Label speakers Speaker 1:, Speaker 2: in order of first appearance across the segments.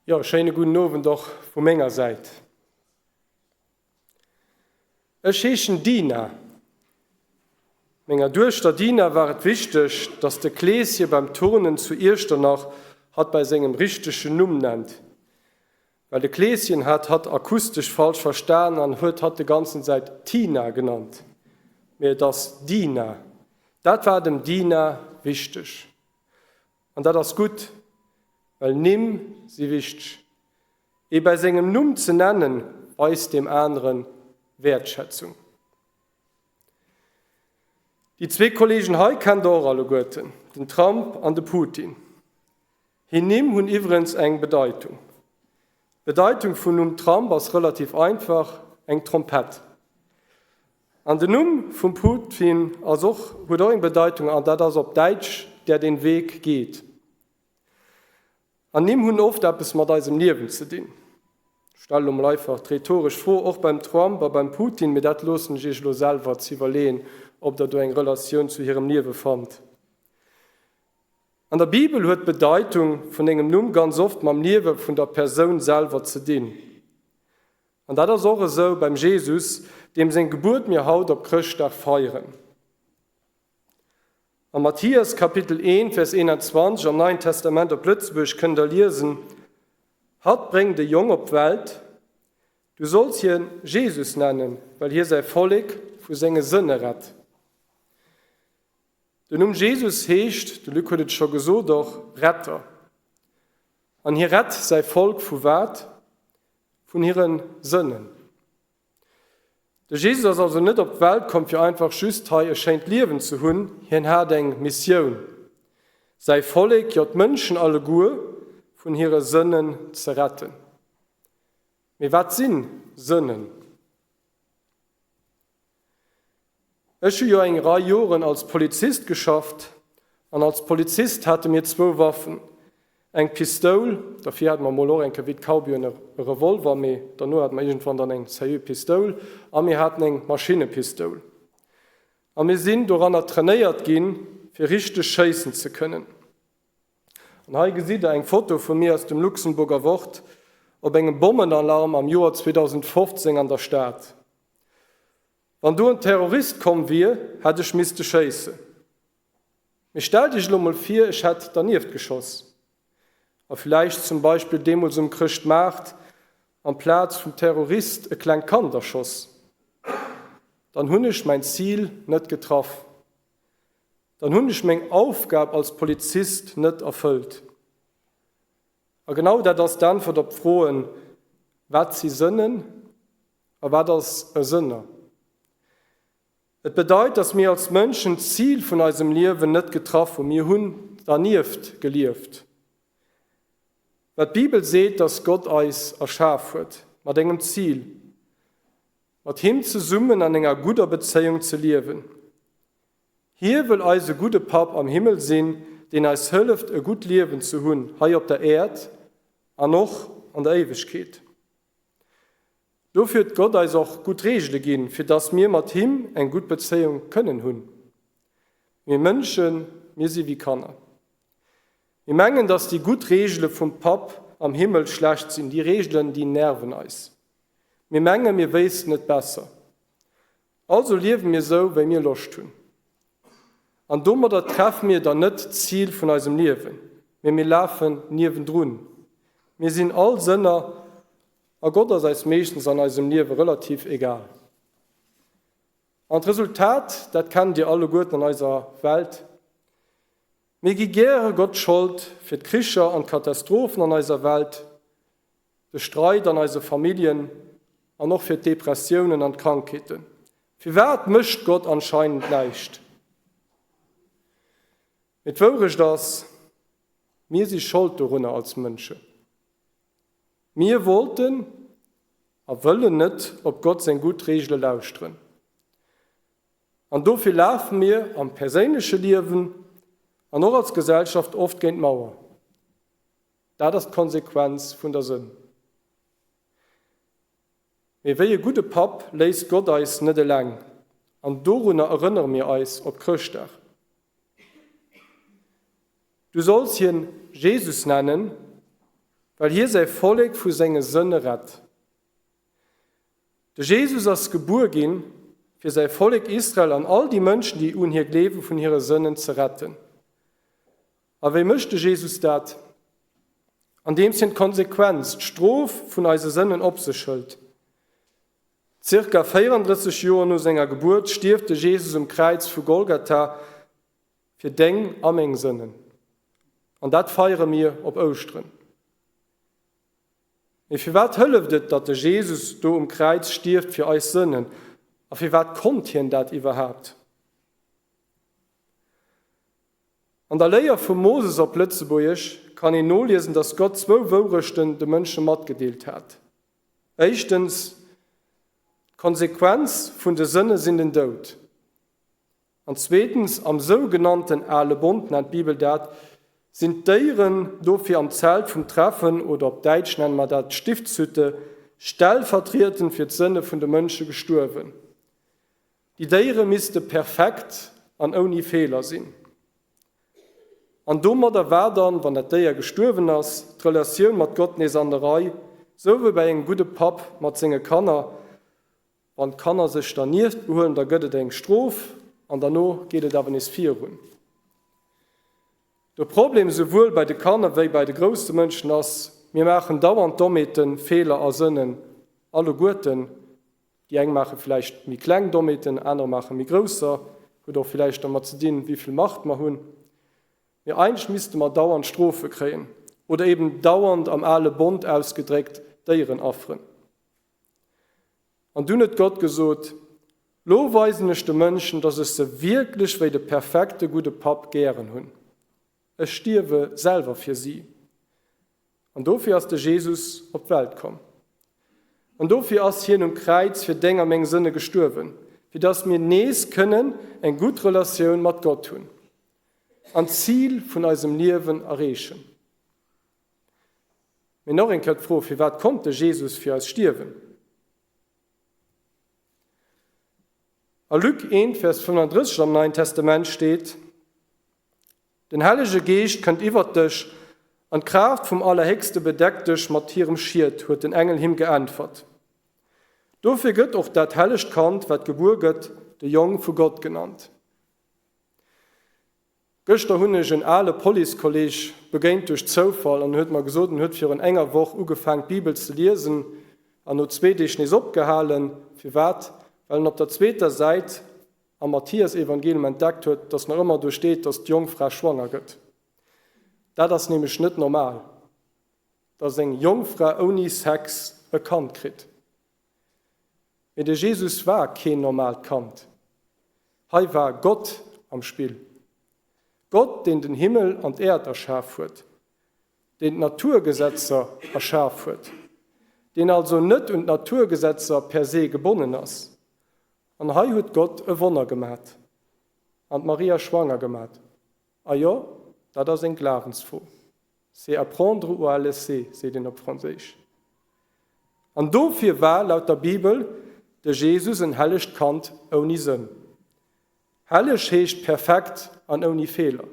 Speaker 1: Jo, schéine gudden Owend och vu menger Säit. Ech heeschen Dina. Menger Duechter Dina war et wichteg, dass de Kleeschen beim Turnen zu Iechternach hatt bei sengem richtegen Numm nennt. Well de Kleeschen hat hatt akustesch falsch verstan an huet hatt de ganzen Säit Tina genannt. Mee et ass Dina. Dat war dem Dina wichteg. An dat ass gutt, well Nimm si wichteg. Ee bäi sengem Numm ze nennen, weist deem anere Wäertschätzung. Déi zwee Kolleegen hei kennt der och alleguerten, den Trump an de Putin. Hir Nimm hunn iwwerens eng Bedeitung. D'Bedeitung vum Numm Trump ass relativ einfach, eng Trompett. An den Numm vum Putin ass och, huet och eng Bedeitung, an dat ass op Däitsch der den Weg geht. An Nimm hunn oft eppes mat eisem Liewen ze dinn. Ech stelle lo mol einfach d'rhetoresch Fro, och beim Trump a beim Putin, mee dat loossen ech iech elo selwer z'iwwerleeën, ob der do eng Relatioun zu hirem Liewe fannt. An der Bibel huet d'Bedeitung vun engem Numm ganz oft mam Liewe vun der Persoun selwer ze dinn. An dat ass och esou beim Jesus, deem seng Gebuert mir haut op Chrëschtdag feieren. Am Mathias Kapitel 1, Vers 21 am Neien Testament op Lëtzebuerg kënnt der liesen, Hatt bréngt e Jong op d'Welt, du solls hien Jesus nennen, well hie säi Vollek vu senge Sënne rett. Den Numm Jesus heescht, de Luc huet et scho gesot, och Retter. An hie rett säi Volk vu wat? Vun hire Sënnen. De Jesus ass also net op d'Welt komm, fir einfach just hei e schéint Liewen ze hunn. Hien hat eng Missioun, säi Vollek, jo d'Mënschen alleguer, vun hire Sënnen ze retten. Mee wat si Sënnen? Ech hu jo eng Rei Joren als Polizist geschafft an als Polizist hate mir zwou Waffen, eng Pistoul, derfir hate mer mol och eng Kéier wéi d'Cowboyen e Revolver, mee derno hate mer iergendwann dann eng sérieux Pistoul a mir haten eng Maschinnepistoul. A mir sinn doranner trainéiert ginn, fir richteg schéissen ze kënnen. An hei gesitt der eng Foto vu mir aus dem Luxemburger Wort op engem Bommenalarm am Joer 2015 an der Stad. Wann do en Terrorist komm wier, hätt ech misste schéissen. Mee stellt iech elo mol vir, ech hätt dernieft geschoss. A villäicht zum Beispill deemools um Chrëschtmaart amplaz vum Terrorist e klengt Kand erschoss. Dann hunn ech mäin Zil net getraff. Dann hunn ech meng Aufgab als Polizist net erfëllt. A genau dat ass d'Äntwert op d'Froen, Wat si Sënnen a wat ass e Sënner? Et bedeit, dass mir als Mënschen d'Zil vun eisem Liewen net getraff hunn. Mir hunn dernieft gelieft. Well d'Bibel seet, dass Gott eis erschaf huet mat engem Zil, mat him zesummen an enger gudder Bezéiung ze liewen. Hie wëll eise gudde Papp am Himmel sinn, deen eis hëlleft e gutt Liewen ze hunn hei op der Äerd an och an der Éiwegkeet. Dofir huet Gott eis och gutt Reegele ginn, fir dass mir mat him eng gutt Bezéiung kënnen hunn. Mir Mënschen, mir si wéi Kanner. Mir mengen, dass déi gutt Reegele vum Papp am Himmel schlecht sinn. Déi Reegelen, déi nerven eis. Mir menge mir wéissten et besser. Also liewe mir sou, wéi mir Loscht hunn. An domadder treffe mir dann net d'Zil vun eisem Liewen, mee mir lafen niewendrun. Mir sinn all Sënner a Gott ass eis meeschtens an eisem Liewe relativ egal. An d'Resultat, dat kennt dir alleguerten an eiser Welt, Mir gi gäre Gott d'Schold fir d'Kricher an d'Katastrophen an eiser Welt, de Streit an eise Familljen an och fir d'Depressiounen an d'Krankheeten. Firwat mécht Gott anscheinend näischt? Mee d'Wourecht ass, Mir si Schold dorunner als Mënschen. Mir wollten a wëllen net op Gott seng gutt Reegele lauschteren. An dofir lafe mir am perséinleche Liewen an och als Gesellschaft oft géint d'Mauer. Dat ass d'Konsequenz vun der Sënn. Mee wéi e gudde Papp léisst Gott eis net eleng, an dorunner erënnere mir eis op Chrëschtdag. Du solls hien Jesus nennen, well. Well hie säi Vollek vu senge Sënne rett. De Jesus ass gebuer ginn, fir säi Vollek Israel an all déi Mënschen, déi un hie gleewen, vun hire Sënnen ze retten. A wéi mécht de Jesus dat? Andeems hien d'Konsequenz, d'Strof vun eise Sënnen op sech hëlt. Zirka 34 Joer no senger Gebuert stierft de Jesus um Kräiz vu Golgatha fir deng a meng Sënnen. An dat feiere mir op Ouschteren. Mee firwat hëlleft et, datt de Jesus do um Kräiz stierft fir eis Sënnen? A firwat konnt hien dat iwwerhaapt? An der Léier vum Moses op Lëtzebuergesch kann een noliesen, datt Gott zwou Wourechten de Mënsche matgedeelt hat. Éischtens, D'Konsequenz vun de Sënne sinn den Doud. An zweetens, am sougenannten Ale Bond nennt d'Bibel dat, sinn d'Déieren dofir am Zelt vum Treffen, oder op Däitsch nenne mer dat d'Stiftshütte, stellvertrietend fir d'Sënne vun de Mënsche gestuerwen. Déi Déiere misste perfekt an ouni Feeler sinn. An domadder war dann, wann dat Déier gestuerwen ass, d'Relatioun mat Gott nees an der Rei, sou wéi bei engem gudde Papp mat senge Kanner. Wann d'Kanner sech dernieft behuelen, da gëtt et eng Strof an derno geet et awer nees virun. De Problem souwuel bei de Kanner wéi bei de grousse Mënschen ass, mir maachen dauernd Dommheeten, Feeler a Sënnen, alleguerten. Déi eng maache villäicht méi kleng Dommheeten, anerer maache méi grousser, huet och villäicht dermat ze dinn, wéi vill Macht mer hunn. Mee eigentlech misste mer dauernd Strofe kréien oder eben dauernd, am ale Bond ausgedréckt, Déieren afferen. An dunn huet Gott gesot, Lo weisen ech de Mënschen, datt ech se wierklech wéi de perfekte gudde Papp gären hunn. Ech stierwe selwer fir si. An dofir ass de Jesus op d'Welt komm. An dofir ass hien um Kräiz fir deng a meng Sënne gestuerwen, fir datt mir nees kënnen eng gutt Relatioun mat Gott hunn an d'Zil vun eisem Liewen erreechen. Mee nach eng Kéier d'Fro, Firwat konnt de Jesus fir eis stierwen? A Luc 1, Vers 35 am Neien Testament steet, Den Hellege Geescht kënnt iwwert dech, an d'Kraaft vum Allerhéchste bedeckt dech mat hirem Schiet, huet den Engel him geäntwert. Dofir gëtt och dat hellegt Kand, wat gebuer gëtt, de Jong vu Gott genannt. Gëschter hunn ech en ale Policekolleg begéint duerch Zoufall an en huet mer gesot, en huet virun enger Woch ugefaang d'Bibel ze liesen an no zwee Deeg nees opgehalen. Firwat? Well en op der zweeter Säit am Mathiasevangelium entdeckt huet, dass nach ëmmer do steet, dass d'Jongfra schwanger gëtt. Dat ass nämlech net normal, dass eng Jongfra ouni Sex e Kand kritt. Mee de Jesus war keen normaalt Kand. Hei war Gott am Spill. Gott, deen den Himmel an d'Äerd erschaf huet, deen d'Naturgesetzer erschaf huet, deen also net un d'Naturgesetzer per se gebonnen ass. An hei huet Gott e Wonner gemat an d'Maria schwanger gemat. A jo, dat ass eng Glawensfro. C'est à prendre ou à laisser, seet een op Franséisch. An dofir war, laut der Bibel, de Jesus en hellegt Kand ouni Sënn. Helleg heescht perfekt an ouni Feeler.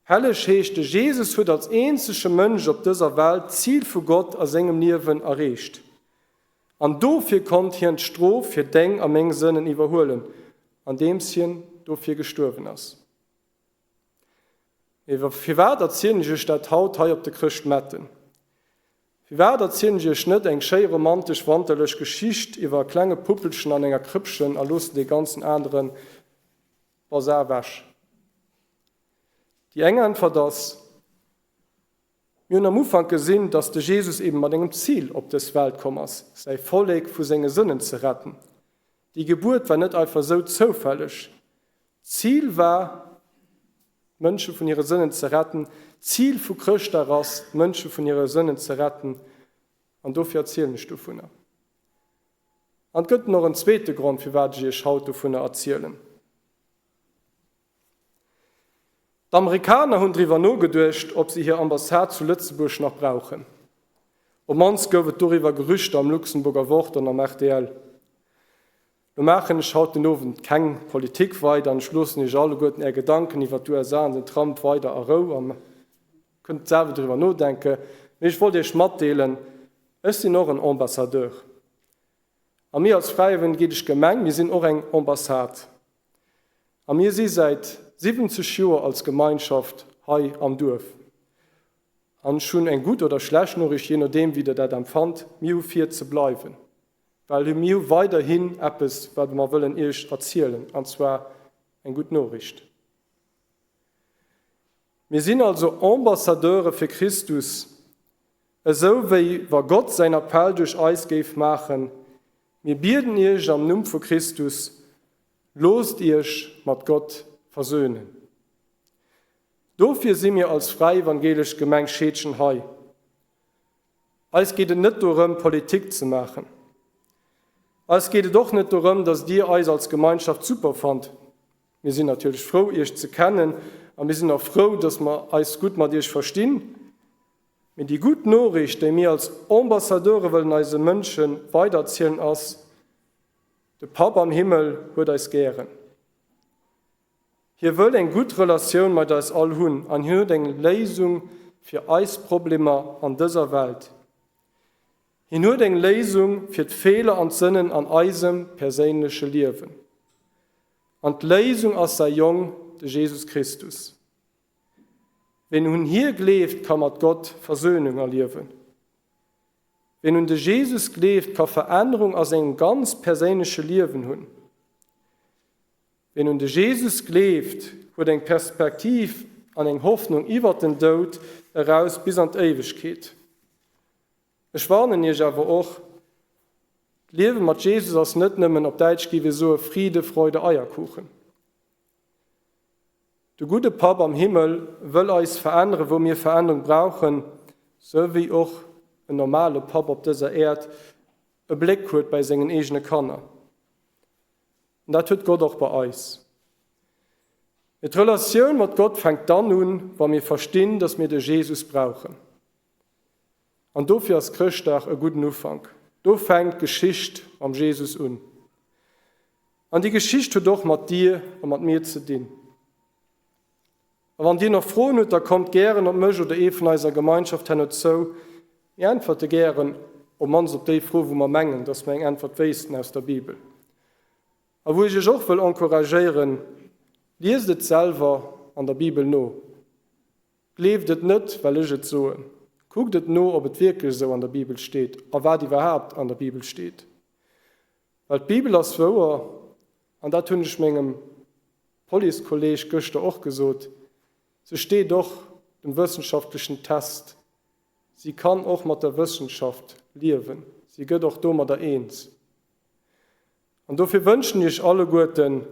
Speaker 1: Helleg heescht, de Jesus huet als eenzege Mënsch op dëser Welt d'Zil vu Gott a sengem Liewen erreecht. An dofir konnt hien d'Strof fir deng a meng Sënnen iwwerhuelen, andeems hien dofir gestuerwen ass. Mee firwat erzielen ech iech dat haut hei op de Chrëschtmetten? Firwat erzielen ech iech net eng schéi romantesch wanterlech Geschicht iwwer e klenge Puppelchen an enger Krëppchen a loossen dee ganzen anere Bazar ewech? Déi eng Äntwert ass, Mir hunn am Ufank gesinn, dass de Jesus eben mat engem Zil op dës Welt komm ass, säi Vollek vu senge Sënnen ze retten. Déi Gebuert war net einfach esou zoufälleg. D'Zil war, d'Mënsche vun hire Sënnen ze retten. D'Zil vu Chrëschtdag ass, d'Mënsche vun hire Sënnen ze retten. An dofir erzielen ech dovunner. An et gëtt nach en zweete Grond, firwat ech iech haut dovunner erzielen. D'Amerikaner hunn driwwer nogeduecht, ob se hir Ambassade zu Lëtzebuerg nach brauchen. Op mannst gouf et doriwwer Gerüchter am Luxemburger Wort an am rtl. Lo maachen ech haut den Owend keng Politik weider an ech loossen iech alleguerten är Gedanken iwwer d'USA an den Trump weider a Rou a kënnt selwer driwwer nodenken. Mee ech wollt Iech matdeelen, ech sinn och en Ambassadeur. A mir als Fräi Evangeelesch Gemeng, mir sinn och eng Ambassade. A mir si säit 70 Joer als Gemeinschaft hei am Duerf. An ech hunn eng gutt oder schlecht Noriicht, jee nodeem wéi Der dat empfannt, Mir hu vir ze bleiwen, well mir hu weiderhin eppes, wat mer wëllen Iech erzielen, an zwar eng gutt Noriicht. Mir sinn also Ambassadeure fir Christus, esou wéi wa Gott säin Appell duerch eis géif maachen, Mir bieden iech am Numm vu Christus, Loosst iech mat Gott versönen. Dofir si mir als Fräi Evangelesch Gemeng Scheedgen hei. Eis geet et net dorëm, Politik ze maachen. Eis geet et och net dorëm, datt Dir eis als Gemeinschaft super fannt. Mir sinn natierlech frou, Iech ze kennen a mir sinn och frou, datt mer eis gutt mat Iech verstinn. Mee déi gutt Noriicht, déi mir als Ambassadeure wëllen eise Mënsche weidererzielen, ass, De Papp am Himmel huet eis gären. Hie wëll eng gutt Relatioun mat eis all hunn an hien huet eng Léisung fir eis Problemer an dëser Welt. Hien huet eng Léisung fir d'Feeler an d'Sënnen an eisem perséinleche Liewen. An d'Léisung ass säi Jong, de Jesus Christus. Ween un hie gleeft, ka mat Gott Versönung erliewen. Ween un de Jesus gleeft, ka Verännerung a sengem ganz perséinleche Liewen hunn. Ween un de Jesus gleeft, huet eng Perspektiv an eng Hoffnung iwwert den Doud eraus bis an d'Éiwegkeet. Ech warnen iech awer och, D'Liewe mat Jesus ass net nëmmen, op Däitsch géif ee soe, Friede, Freude, Eierkuchen. De gudde Papp am Himmel wëll eis verännere wou mir Verännerung brauchen, sou wéi och en normale Papp op dëser Äerd e Bléck huet bei sengen eegene Kanner. An dat huet Gott och bei eis. Mee d'Relatioun mat Gott fänkt dann un, wa mir verstinn, dass mir de Jesus brauchen. An dofir ass Chrëschtdag e gudden Ufank. Do fänkt d'Geschicht mam Jesus un. An déi Geschicht huet och mat dir a mat mir ze dinn. A wann dir nach Froen hutt, da kommt gären op mech oder ee vun eiser Gemeinschaft herno zou. Mir äntwerte gären, op mannst op déi Fro, wou mer mengen, dass mer eng Äntwert wéissten aus der Bibel. A wou ech iech och wëll encouragéieren, Liest et selwer an der Bibel no. Gleeft et net, well ech et soen. Kuckt et no, ob et wierklech esou an der Bibel steet a wat iwwerhaapt an der Bibel steet. Well d'Bibel ass wouer, an dat hunn ech mengem Policekolleeg gëschter och gesot, se steet och dem wëssenschaftlechen Test, si kann och mat der Wëssenschaft liewen, si gëtt och domadder eens. An dofir wënschen ech iech alleguerten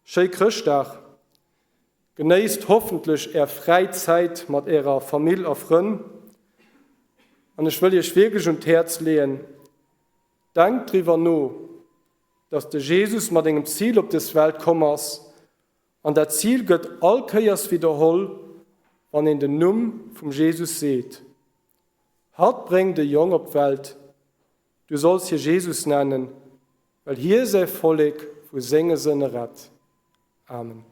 Speaker 1: schéi Chrëschtdag, genéisst hoffentlech är fräi Zäit mat ärer Famill a Frënn, an ech wëll iech wierklech un d'Häerz leeën, Denkt driwwer no, dass de Jesus mat engem Zil op des Welt komm ass, an dat Zil gëtt all Kéiers widderholl, wann een den Numm vum Jesus seet. Hatt bréngt e Jong op d'Welt, du solls hie Jesus nennen, well hie säi Vollek vu senge Sënne rett. Amen.